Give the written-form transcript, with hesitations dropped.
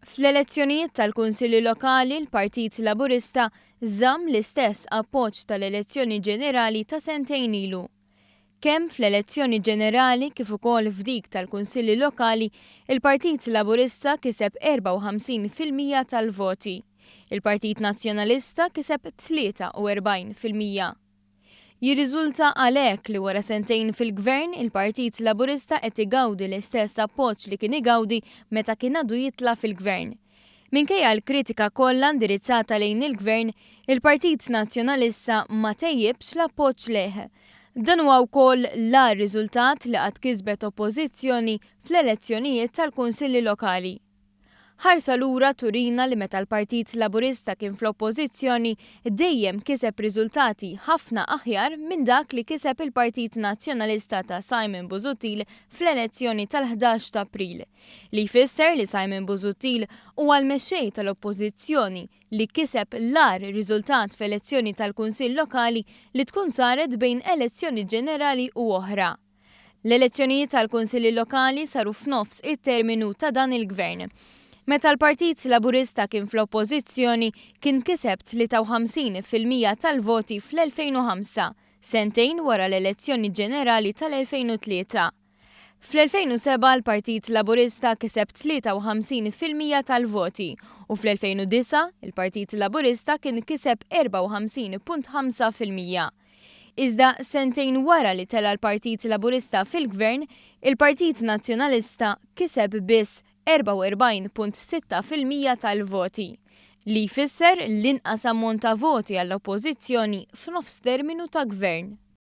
Fl-elezzjonijiet tal-Kunsilli Lokali l-Partit Laburista żamm l-istess appoġġ tal-elezzjoni ġenerali ta' sentejn ilu. Kemm fl-elezzjoni ġenerali kif ukoll f'dik tal-Kunsilli Lokali, il-Partit Laburista kiseb 54% tal-voti. Il-Partit Nazzjonalista kiseb 43%. Jirriżulta għalhekk li wara sentejn fil-Gvern, il-Partit Laburista qed igawdi l-istess appoġġ li kien igawdi meta kien għadu jitla' fil-Gvern. Minkejja l-kritika kollha indirizzata lejn il-Gvern, il-Partit Nazzjonalista ma tejjibx l-appoġġ lejh. Dan huwa wkoll l-agħar riżultat li qatt kisbet Oppożizzjoni fl-elezzjonijiet tal-Kunsilli Lokali. Ħarsa lura turina li meta l-Partit Laburista kien fl-Oppożizzjoni dejjem kiseb riżultati ħafna aħjar minn dak li kiseb il-Partit Nazzjonalista ta' Simon Busuttil fl-elezzjoni tal-11 ta' April. Li jfisser li Simon Busuttil huwa l-mexxej tal-Oppożizzjoni li kiseb l-agħar riżultat f'elezzjoni tal-Kunsill Lokali li tkun saret bejn elezzjoni ġenerali u oħra. L-elezzjonijiet għall-Kunsilli Lokali saru f'nofs it-terminu ta' dan il-Gvern. Meta l-Partit Laburista kien fl-Oppożizzjoni kien kiseb 53% tal-voti fl-2005, sentejn wara l-elezzjoni ġenerali tal-2003. Fl-2007 l-Partit Laburista kiseb 53% tal-voti u fl-2009 il-Partit Laburista kien kiseb 54.5%. Iżda sentejn wara li tela' l-Partit Laburista fil-Gvern, il-Partit Nazzjonalista kiseb biss 44.6% tal-voti, li jfisser l-inqas ammont ta' voti għall-Oppożizzjoni f'nofs terminu ta' Gvern.